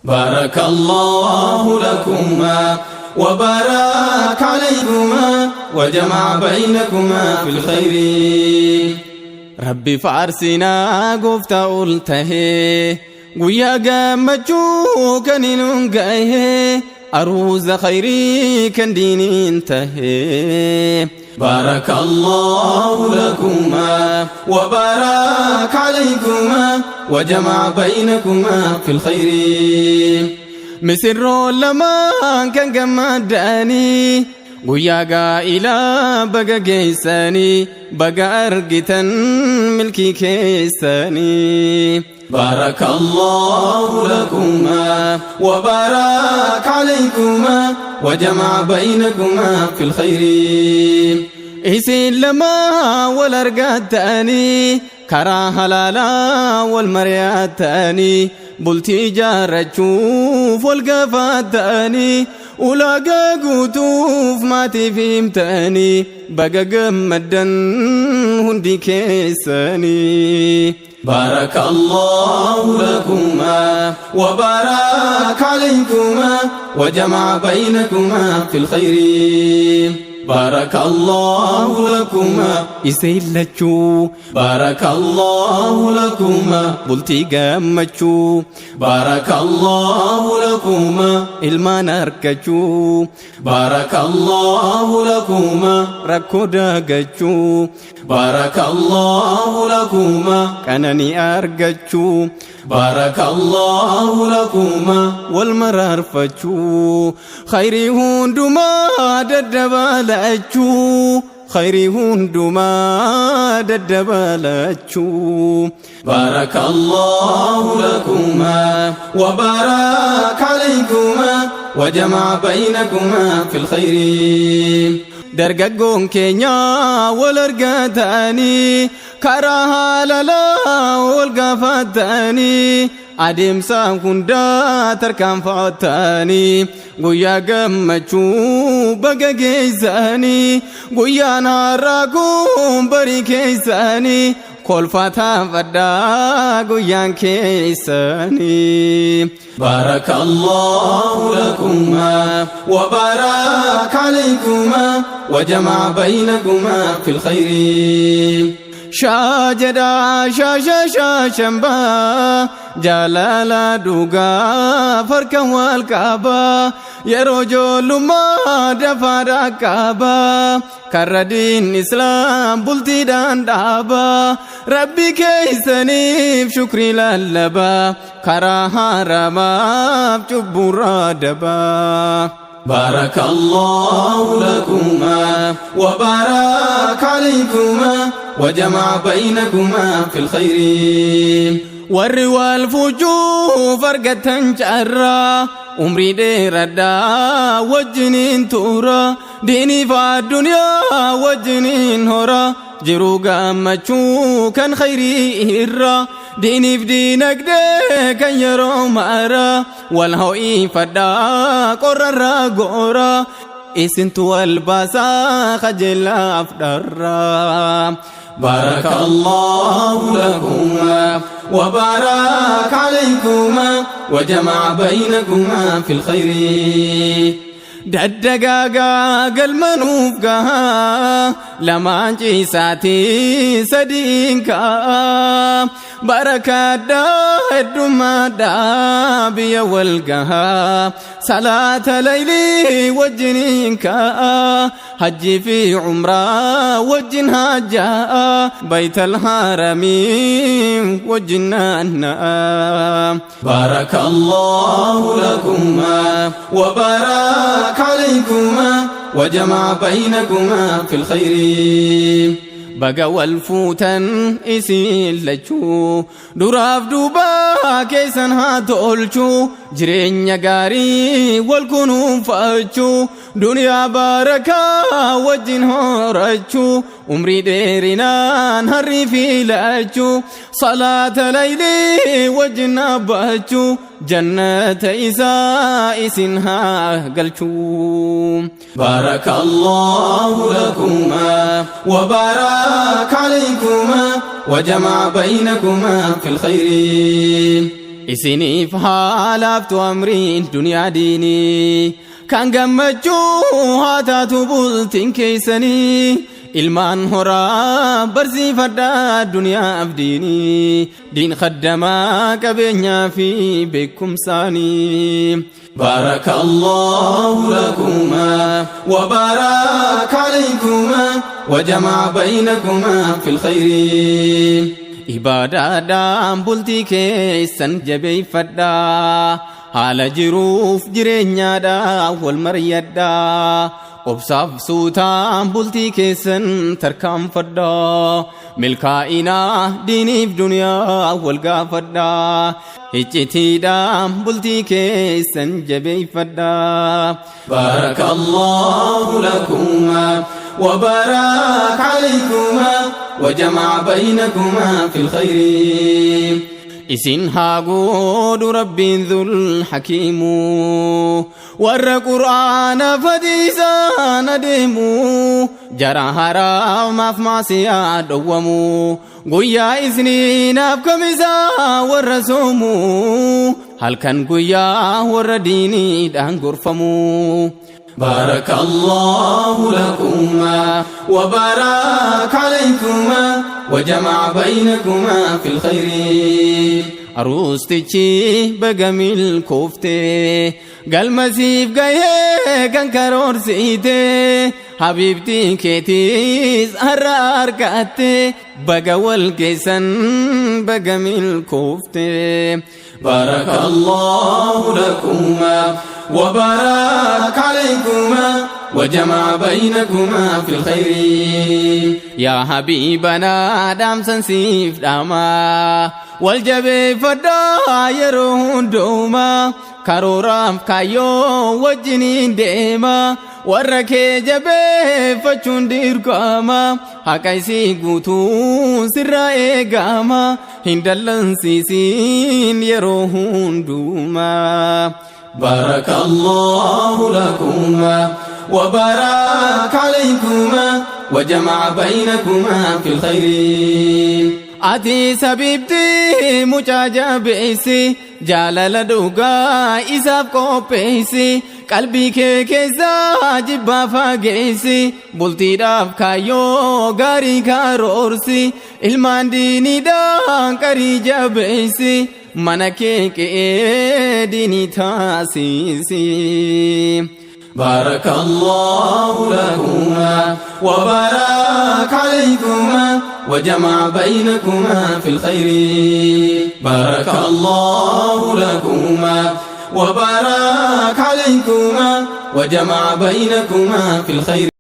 بارك الله لكما وبارك عليكما وجمع بينكما في الخير. Rabbi faarsinaa gooftaa ol tahee, guyyaa gammachuu kan hin gahee, aruuza khayrii kan diiniin tahee. بارك الله لكما وبارك عليكما وجمع بينكما في الخير. Misirroo lamaan kan gammadanii, guyyaa gaa'ilaa baga geessanii, baga argitan milkii keessanii. بارك الله لكما وبارك عليكما وجمع بينكما في الخير. Isin lamaa wal argattanii, karaa halaalaa wal mari'attanii, bultii jaarrachuuf wal gaafattanii, ulaagaa guutuuf maatiif himtanii, baga gammaddan hundi keessanii. بارك الله لكما وبارك عليكما وجمع بينكما في الخير. بارك الله لكما isin lachuu. بارك الله لكما bultii gammachuu. بارك الله لكما ilmaan argachuu. بارك الله لكما rakkoo daagachuu. بارك الله لكما qananii argachuu. بارك الله لكما wal maraarfachuu, khayrii hundumaa daddabalachuu, khayrii hundumaa daddabalachuu. بارك الله لكما وبارك عليكما وجمع بينكما في الخير. Dargaggoon keenya wal argatanii, karaa halalaa wal gaafatanii, adeemsa hundaa tarkaanfatanii, guyyaa gammachuu baga geessanii. Guyyaan har'aa kun barii keessanii, kolfataa fadhaa guyyaan keessanii. بارك الله لكما وبارك عليكما وجمع بينكما في الخير. Shaa jedhaa shaasha shaashambaa, jaalala dhugaa farka wal qabaa, yeroo ijoollummaa dafaadhaa qabaa, karra diin islaam bultiidhaan dhaabaa, rabbi keeysaniif shukrii lallabaa, karaa haramaaf cubburraa dabaa. بارك الله لكما وبارك عليكما وجمع بينكما في الخير. Warri wal fuuchuuf argatan carraa, umrii dheeradhaa wajjiniin tura, diiniif addunyaa wajjiniin hora, jiruu gammachuu kan khayrii irra, diiniif diinagdee kan yeroo mara wal ho'iifadhaa, qorrarraa goora, isintu wal baasaa kajeelaaf dharraa. بارك الله لكما وبارك عليكما وجمع بينكما في الخير. Daddagaagaa galmanuuf gahaa, lamaan ciisaatii sadiin ka'a, barakaadhaa heddummaadhaa biyya wal gahaa, salaata laylii wajjiniin ka'a, hajjii fi umraa wajjin hajjaa, baytal haramii wajjin naanna'a. بارك الله لكما وبارك عليكما وجمع بينكما في الخير. Baga wal fuutan isin lachuu, duraaf duubaa keessan haa tolchuu, jireenya gaarii wal kunuunfachuu, duniyaa barakaa wajjin horachuu, umrii dheerinaan harrii fiilachuu, salaata laylii wajjin dhaabbachuu, jannata isaa isin haa galchuu. بارك الله لكما وبارك عليكما وجمع بينكما في الخير. Isiniif haa laaftu amriin duniyaa diinii. Kan gammachuu haa taatu bultiin keessanii. Ilmaan horaa barsiifadhaa duniyaaf diinii. Diin khaddamaa qabeenyaa fi beekumsaanii. بارك الله لكما وبارك عليكما وجمع بينكما في الخير. Ibaadaadhaan bultii keessan jabeeffadhaa. Haala jiruuf jireenyaadhaan wal mari'adhaa. Obsaaf suutaan bultii keessan tarkaanfadhaa. Milkaa'inaa diiniif duniyaa wal gaafadhaa. Iccitiidhaan bultii keessan jabeeffadhaa. بارك الله لكما وبارك عليكما وجمع بينكما في الخير. Isin haa godhu Rabbiin dhul hakiimu warra Qur'aana fadiisaan adeemu, jara haraamaaf maasiyaa dhowwamu, guyyaa isniinaaf kamisaa warra soomu, halkan guyyaa warra diiniidhaan gorfamu. بارك الله لكما وبارك عليكما وجمع بينكما في الخير. Aruustichi baga milkoofte, galma siif gahee kan karoorsite, habiibtii keetiis har'a argatte, baga wal geessan, baga milkoofte. بارك الله لكما وبارك عليكما وجمع بينكما في الخير. يا حبيبنا dhaamsan siif dhaamaa, wal jabeeffadhaa yeroo hundumaa, karooraaf kaayyoo wajjiniin deema, warra kee jabeeffachuun dirqama, haqa isii guutuu sirraa eegama, hin dallansiisiin yeroo hundumaa. بارك الله لكما وبارك عليكما وجمع بينكما في الخير. Ati habiibtii mucaa jabeessi, jaalala dhugaa isaaf qopheessi, qalbii kee keessaa jibbaa fageessi, bultiidhaaf kaayyoo gaarii karoorsi, ilmaan diiniidhaan qarii jabeessi, mana kee qe'ee diinii taasisi. بارك الله لكما وبارك عليكما وجمع بينكما في الخير. بارك الله لكما وبارك عليكما وجمع بينكما في الخير.